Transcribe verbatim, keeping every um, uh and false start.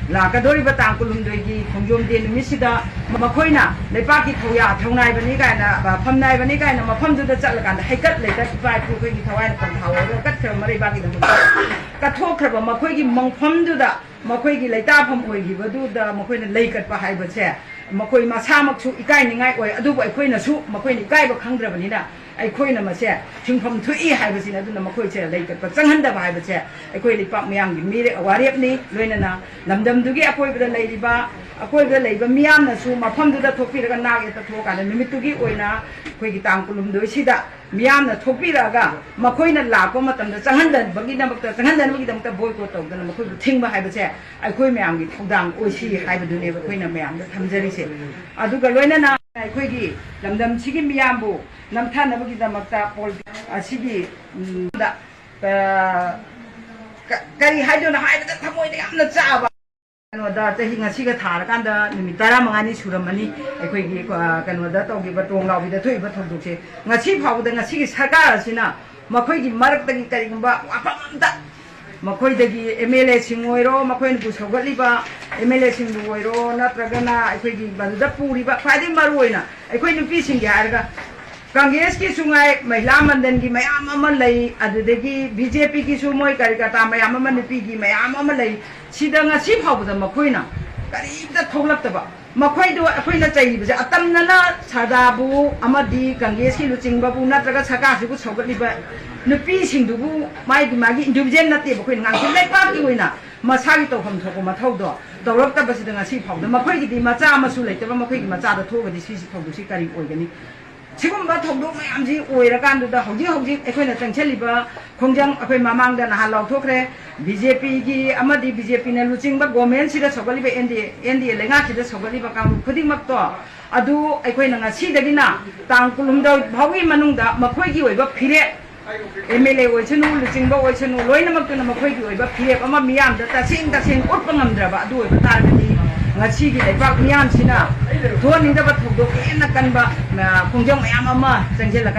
ꯂꯥꯛꯀꯗꯧꯔꯤꯕ ꯇꯥꯡ ꯀꯨꯟꯍꯨꯝꯗꯣꯏꯒꯤ ꯈꯣꯡꯖꯣꯝ ꯗꯦ ꯅꯨꯃꯤꯠꯁꯤꯗ ꯃꯈꯣꯏꯅ ꯂꯩꯄꯥꯛꯀꯤ ꯊꯧꯌꯥ ꯊꯧꯅꯥꯏꯕꯅꯤ ꯀꯥꯏꯅ, ꯐꯝꯅꯥꯏꯕꯅꯤ ꯀꯥꯏꯅ ꯃꯐꯝꯗꯨꯗ ꯆꯠꯂꯀꯥꯟꯗ ꯍꯩꯀꯠ ꯂꯩꯀꯠ ꯏꯄꯥ ꯏꯄꯨ ꯑꯩꯈꯣꯏꯒꯤ ꯊꯋꯥꯏꯅ ꯄꯟꯊꯥ ꯑꯣꯏꯔꯒ ꯀꯠꯈ꯭ꯔꯕ ꯃꯔꯩꯕꯥꯛꯀꯤꯗꯃꯛꯇ ꯀꯠꯊꯣꯛꯈ꯭ꯔꯕ ꯃꯈꯣꯏꯒꯤ ꯃꯪꯐꯝꯗꯨꯗ, ꯃꯈꯣꯏꯒꯤ ꯂꯩꯇꯥꯐꯝ ꯑꯣꯏꯈꯤꯕꯗꯨꯗ ꯃꯈꯣꯏꯅ ꯂꯩ ꯀꯠꯄ ꯍꯥꯏꯕꯁꯦ ꯃꯈꯣꯏ ꯃꯁꯥꯃꯛꯁꯨ ꯏꯀꯥꯏꯅꯤꯡꯉꯥꯏ ꯑꯣꯏ, ꯑꯗꯨꯕꯨ ꯑꯩꯈꯣꯏꯅꯁꯨ ꯃꯈꯣꯏꯅ ꯏꯀꯥꯏꯕ ꯈꯪꯗ꯭ꯔꯕꯅꯤꯅ ꯑꯩꯈꯣꯏꯅ ꯃꯁꯦ ꯊꯤꯡꯐꯝ ꯊꯣꯛꯏ ꯍꯥꯏꯕꯁꯤꯅ꯫ ꯑꯗꯨꯅ ꯃꯈꯣꯏꯁꯦ ꯂꯩ ꯀꯠꯄ ꯆꯪꯍꯟꯗꯕ ꯍꯥꯏꯕꯁꯦ ꯑꯩꯈꯣꯏ ꯂꯩꯄꯥꯛ ꯃꯤꯌꯥꯝꯒꯤ ꯃꯤꯔꯦ-, ꯋꯥꯔꯦꯞꯅꯤ꯫ ꯂꯣꯏꯅꯅ ꯂꯝꯗꯝꯗꯨꯒꯤ ꯑꯀꯣꯏꯕꯗ ꯂꯩꯔꯤꯕ, ꯑꯀꯣꯏꯕꯗ ꯂꯩꯕ ꯃꯤꯌꯥꯝꯅꯁꯨ ꯃꯐꯝꯗꯨꯗ ꯊꯣꯛꯄꯤꯔꯒ ꯅꯥꯛ ꯌꯦꯠꯇ ꯊꯣꯛꯑꯀꯥꯟꯗ ꯅꯨꯃꯤꯠꯇꯨꯒꯤ ꯑꯣꯏꯅ ꯑꯩꯈꯣꯏꯒꯤ ꯇꯥꯡ ꯀꯨꯟꯍꯨꯝꯗꯣꯏꯁꯤꯗ ꯃꯤꯌꯥꯝꯅ ꯊꯣꯛꯄꯤꯔꯛꯑꯒ ꯃꯈꯣꯏꯅ ꯂꯥꯛꯄ ꯃꯇꯝꯗ ꯆꯪꯍꯟꯗꯅꯕꯒꯤꯗꯃꯛꯇ, ꯆꯪꯍꯟꯗꯅꯕꯒꯤꯗꯃꯛꯇ boycott ꯇꯧꯗꯅ ꯃꯈꯣꯏꯕꯨ ꯊꯤꯡꯕ ꯍꯥꯏꯕꯁꯦ ꯑꯩꯈꯣꯏ ꯃꯌꯥꯝꯒꯤ ꯊꯧꯗꯥꯡ ꯑꯣꯏꯁꯤ ꯍꯥꯏꯕꯗꯨꯅꯦꯕ ꯑꯩꯈꯣꯏꯅ ꯃꯌꯥꯝꯗ ꯊꯝꯖꯔꯤꯁꯦ꯫ ꯑꯗꯨꯒ ꯂꯣꯏꯅꯅ ꯑꯩꯈꯣꯏꯒꯤ ꯂꯝꯗꯝꯁꯤꯒꯤ ꯃꯤꯌꯥꯝꯕꯨ ꯅꯝꯊꯅꯕꯒꯤꯗꯃꯛꯇ ꯄꯣꯜ-, ꯑꯁꯤꯒꯤ, ꯎꯝ, ꯗ, ꯑ, ꯀ-, ꯀꯔꯤ ꯍꯥꯏꯗꯣꯏꯅꯣ ꯍꯥꯏꯕꯗ ꯊꯃꯣꯏꯗ ꯌꯥꯝꯅ ꯆꯥꯕ꯫ ꯀꯩꯅꯣꯗ ꯆꯍꯤ ꯉꯁꯤꯒ ꯊꯥꯔꯀꯥꯟꯗ ꯅꯨꯃꯤꯠ ꯇꯔꯥꯃꯉꯥꯅꯤ ꯁꯨꯔꯝꯃꯅꯤ ꯑꯩꯈꯣꯏꯒꯤ, ꯑ, ꯀꯩꯅꯣꯗ ꯇꯧꯈꯤꯕ, ꯇꯣꯡꯂꯥꯎꯕꯤꯗ ꯊꯣꯛꯏꯕ ꯊꯧꯗꯣꯛꯁꯦ꯫ ꯉꯁꯤ ꯐꯥꯎꯕꯗ ꯉꯁꯤꯒꯤ ꯁꯔꯀꯥꯔ ꯑꯁꯤꯅ ꯃꯈꯣꯏꯒꯤ ꯃꯔꯛꯇꯒꯤ ꯀꯔꯤꯒꯨꯝꯕ ꯋꯥꯐꯝ ꯑꯝꯇ, ꯃꯈꯣꯏꯗꯒꯤ MLAꯁꯤꯡ ꯑꯣꯏꯔꯣ, ꯃꯈꯣꯏꯅ ꯄꯨ ꯁꯧꯒꯠꯂꯤꯕ MLAꯁꯤꯡꯕꯨ ꯑꯣꯏꯔꯣ, ꯅꯠꯇ꯭ꯔꯒꯅ ꯑꯩꯈꯣꯏꯒꯤ ꯃꯗꯨꯗ ꯄꯨꯔꯤꯕ ꯈ꯭ꯋꯥꯏꯗꯒꯤ ꯃꯔꯨ ꯑꯣꯏꯅ ꯑꯩꯈꯣꯏ ꯅꯨꯄꯤꯁꯤꯡꯒꯤ ꯍꯥꯏꯔꯒ ꯀꯪꯒ꯭ꯔꯦꯁꯀꯤꯁꯨ ꯉꯥꯏ, ꯃꯍꯤꯂꯥ ꯃꯟꯗꯟꯒꯤ ꯃꯌꯥꯝ ꯑꯃ ꯂꯩ, ꯑꯗꯨꯗꯒꯤ BJPꯒꯤꯁꯨ ꯃꯣꯏ ꯀꯔꯤ ꯀꯔꯥ ꯃꯌꯥꯝ ꯑꯃ, ꯅꯨꯄꯤꯒꯤ ꯃꯌꯥꯝ ꯑꯃ ꯂꯩ꯫ ꯁꯤꯗ ꯉꯁꯤ ꯐꯥꯎꯕꯗ ꯃꯈꯣꯏꯅ ꯀꯔꯤꯝꯇ ꯊꯣꯛꯂꯛꯇꯕ, ꯃꯈꯣꯏꯗꯣ ꯑꯩꯈꯣꯏꯅ ꯆꯩꯔꯤꯕꯁꯦ ꯑꯇꯝꯅꯅ ꯁꯔꯗꯥꯕꯨ ꯑꯃꯗꯤ ꯀꯪꯒ꯭ꯔꯦꯁꯀꯤ ꯂꯨꯆꯤꯡꯕꯕꯨ ꯅꯠꯇ꯭ꯔꯒ ꯁꯔꯀꯥꯔꯁꯤꯕꯨ ꯁꯧꯒꯠꯂꯤꯕ ꯅꯨꯄꯤꯁꯤꯡꯗꯨꯕꯨ ꯃꯥꯒꯤ, ꯃꯥꯒꯤ individual ꯅꯠꯇꯦꯕ ꯑꯩꯈꯣꯏꯅ ꯉꯥꯡꯉꯤꯁꯦ, ꯂꯩꯄꯥꯛꯀꯤ ꯑꯣꯏꯅ ꯃꯁꯥꯒꯤ ꯇꯧꯐꯝ ꯊꯣꯛꯄ ꯃꯊꯧꯗꯣ ꯇꯧꯔꯛꯇꯕꯁꯤꯗ ꯉꯁꯤ ꯐꯥꯎꯕꯗ ꯃꯈꯣꯏꯒꯤꯗꯤ ꯃꯆꯥ ꯑꯃꯁꯨ ꯂꯩꯇꯕ, ꯃꯈꯣꯏꯒꯤ ꯃꯆꯥꯗ ꯊꯣꯛꯑꯒꯗꯤ ꯁꯤꯁꯤ ꯊꯧꯗꯣꯛꯁꯤ ꯀꯔꯤ ꯑꯣꯏꯒꯅꯤ? ꯁꯤꯒꯨꯝꯕ ꯊꯧꯗꯣꯛ ꯃꯌꯥꯝꯁꯤ ꯑꯣꯏꯔꯀꯥꯟꯗꯨꯗ ꯍꯧꯖꯤꯛ ꯍꯧꯖꯤꯛ ꯑꯩꯈꯣꯏꯅ ꯆꯪꯁꯤꯜꯂꯤꯕ ꯈꯣꯡꯖꯪ ꯑꯩꯈꯣꯏ ꯃꯃꯥꯡꯗ ꯅꯍꯥꯟ ꯂꯥꯎꯊꯣꯛꯈ꯭ꯔꯦ꯫ BJPꯒꯤ ꯑꯃꯗꯤ BJPꯅ ꯂꯨꯆꯤꯡꯕ governmentꯁꯤꯗ ꯁꯧꯒꯠꯂꯤꯕ NDA, NDA ꯂꯩꯉꯥꯛꯁꯤꯗ ꯁꯧꯒꯠꯂꯤꯕ ꯀꯥꯡꯂꯨꯞ ꯈꯨꯗꯤꯡꯃꯛꯇꯣ ꯑꯗꯨ ꯑꯩꯈꯣꯏꯅ ꯉꯁꯤꯗꯒꯤꯅ ꯇꯥꯡ ꯀꯨꯟꯍꯨꯝꯗꯣꯏ ꯐꯥꯎꯒꯤ ꯃꯅꯨꯡꯗ ꯃꯈꯣꯏꯒꯤ ꯑꯣꯏꯕ ꯐꯤꯔꯦꯞ, MLA ꯑꯣꯏꯁꯅꯨ, ꯂꯨꯆꯤꯡꯕ ꯑꯣꯏꯁꯅꯨ, ꯂꯣꯏꯅꯃꯛꯇꯨꯅ ꯃꯈꯣꯏꯒꯤ ꯑꯣꯏꯕ ꯐꯤꯔꯦꯞ ꯑꯃ ꯃꯤꯌꯥꯝꯗ ꯇꯁꯦꯡ ꯇꯁꯦꯡ ꯎꯠꯄ ꯉꯝꯗ꯭ꯔꯕ ꯑꯗꯨ ꯑꯣꯏꯕ ꯇꯥꯔꯒꯗꯤ ꯉꯁꯤꯒꯤ ꯂꯩꯕꯥꯛ ꯃꯤꯌꯥꯝꯁꯤꯅ ꯊꯣꯛꯍꯟꯅꯤꯡꯗꯕ ꯊꯧꯗꯣꯛ ꯍꯦꯟꯅ ꯀꯟꯕ, ꯑ, ꯈꯣꯡꯖꯪ ꯃꯌꯥꯝ ꯑꯃ ꯆꯪꯁꯤꯜꯂꯛꯀꯅꯤ꯫